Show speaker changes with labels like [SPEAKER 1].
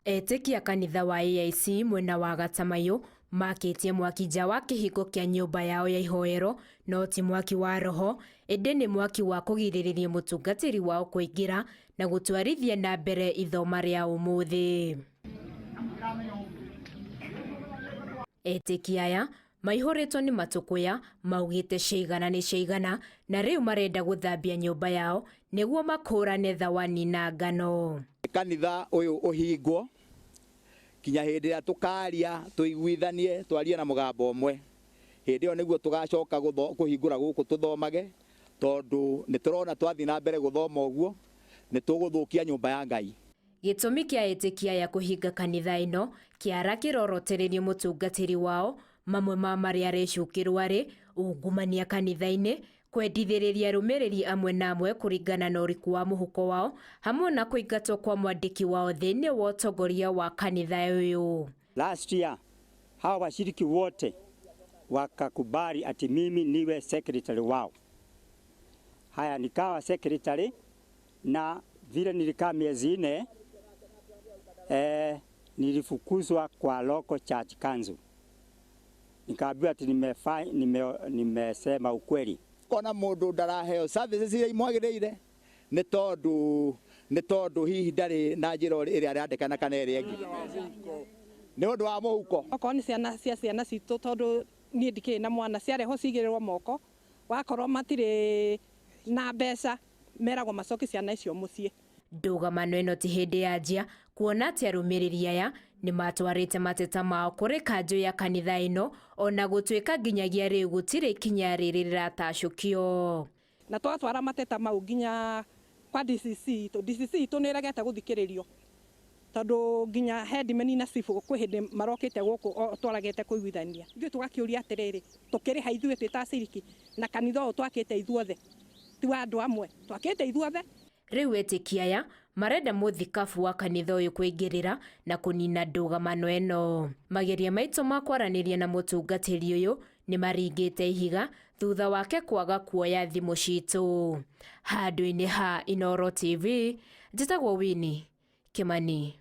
[SPEAKER 1] Etĩkia kanitha wa AIC mwena wa Gatamayo makĩtie mwaki nja wa kĩhingo kĩa nyũmba yao ya ihoero, no ti mwaki wa roho, ĩndĩ nĩ mwaki wa kũgirĩrĩria mũtungatĩri wao kũingĩra na gũtwarithia na mbere ithoma rĩa ũmũthĩ. Etĩkia aya maihũrĩtwo nĩ matũkũya maugĩte ciaigana nĩ ciaigana na rĩu marenda gũthambia nyũmba yao nĩguo makũrane thawani na ngano.
[SPEAKER 2] Kanitha ũyũ ũhingwo kinya hĩndĩ ĩrĩa tũkaria tũiguithanie twarie na mũgambo ũmwe. Hĩndĩ ĩyo nĩguo tũgacoka kũhingũra gũkũ tũthomage, tondũ nĩ tũrona twathiĩ na mbere gũthoma ũguo nĩ tũgũthũkia nyũmba ya Ngai.
[SPEAKER 1] Gĩtũmi kĩa etĩkia aya kũhinga kanitha ĩno kĩara kĩrorotererio mũtungatĩri wao, mamwe ma marĩa arecukĩrwo arĩ ungumania kanitha-inĩ, kwendithĩrĩria arũmĩrĩri amwe na amwe kũringana na ũriku wa mũhuko wao, hamwe na kũingatwo kwa mwandĩki wao thĩinĩ wa ũtongoria wa kanitha ũyũ.
[SPEAKER 3] Last year hawa washiriki wote wakakubali ati mimi niwe secretary wao. Haya, nikawa secretary na vile nilikaa miezi 4, nilifukuzwa kwa local church council. Nikaambiwa ati nimesema ukweli.
[SPEAKER 2] Kona mundu ndaraheo services iria imwagiriire nĩ tondũ hihi ndarĩ na njĩra ĩrĩa arandĩkana kana ĩrĩa ĩngĩ nĩ ũndũ wa mũhuko.
[SPEAKER 4] Okorwo nĩ ciana cia ciana citũ, tondũ niĩ ndikĩrĩ na mwana, ciarehwo cigĩrĩrwo moko, wakorwo matirĩ na mbeca meragwo macokie ciana icio mũciĩ.
[SPEAKER 1] Ndũgamano ĩno ti hĩndĩ yanjia, kuona atĩ arũmĩrĩri aya nĩ matwarĩte mateta mao kũrĩ kanjũ ya kanitha ĩno, ona gũtuĩka nginyagia rĩu gũtirĩ ikinya rĩrĩ rĩratacũkio.
[SPEAKER 4] Na twatwara mateta mau nginya kwa DCC itũ, DCC itũ nĩ ĩregete gũthikĩrĩrio, tondũ nginya headman na chief kwĩ hĩndĩ marokĩte gũkũ twaragete kũiguithania. Ithuĩ tũgakĩũria atĩrĩrĩ, tũkĩrĩha ithuĩ twĩ ta aciriki na kanitha ũyũ twakĩte ithuothe, ti wa andũ amwe, twakĩte ithuothe.
[SPEAKER 1] Rĩu etĩkia aya marenda mũthikabu wa kanitha ũyũ kũingĩrĩra na kũnina ndũgamano ĩno. Mageria maitũ ma kwaranĩria na mũtungatĩri ũyũ nĩ maringĩte ihiga thutha wake kwaga kuoya thimũ citũ. Handũ-inĩ ha Inooro TV, njĩtagwo Winnie Kimani.